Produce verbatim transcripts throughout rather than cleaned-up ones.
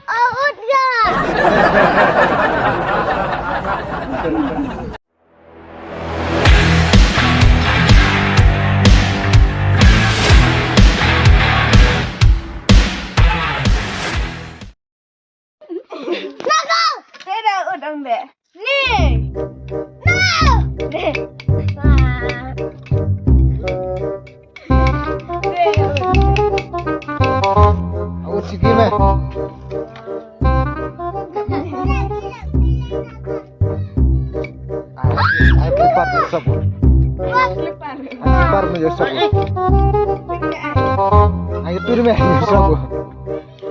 Aut ga. Naga. Te da ut ong de. Ni. Na. De. Wah. Te ut. Ut siki me. Ai, ai, prepare me sop. Prepare me sop. Ai, tu me sop.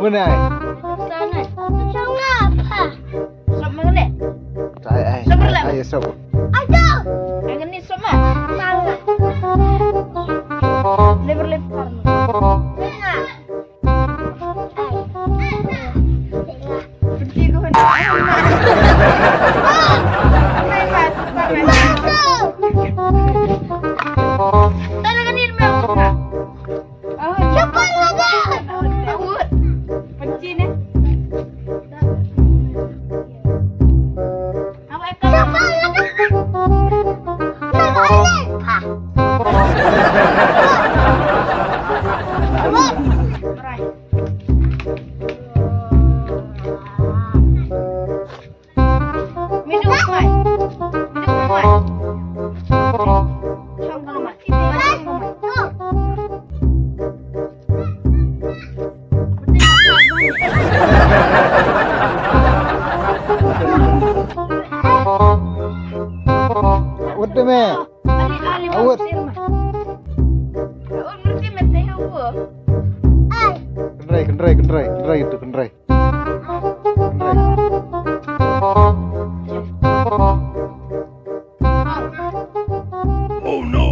Mana ai? Sana. Sana apa? Sop mana? Ai, ai, ai, sop. Ayo. Ang ni sop mana? Sana. Lebar-lebar. Sana. Ut te me. Awut. Kynrei, kynrei, kynrei, kynrei itu, kynrei. Kynrei. Oh no.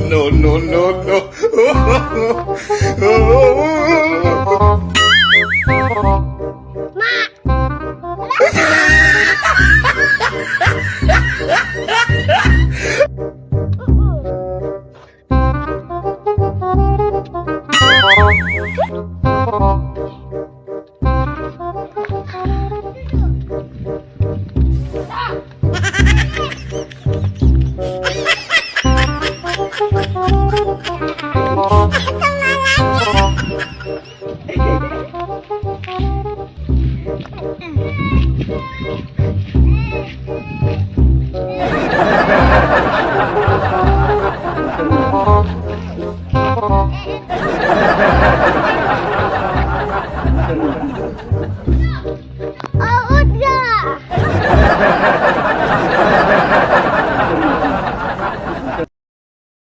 No, no, no, no.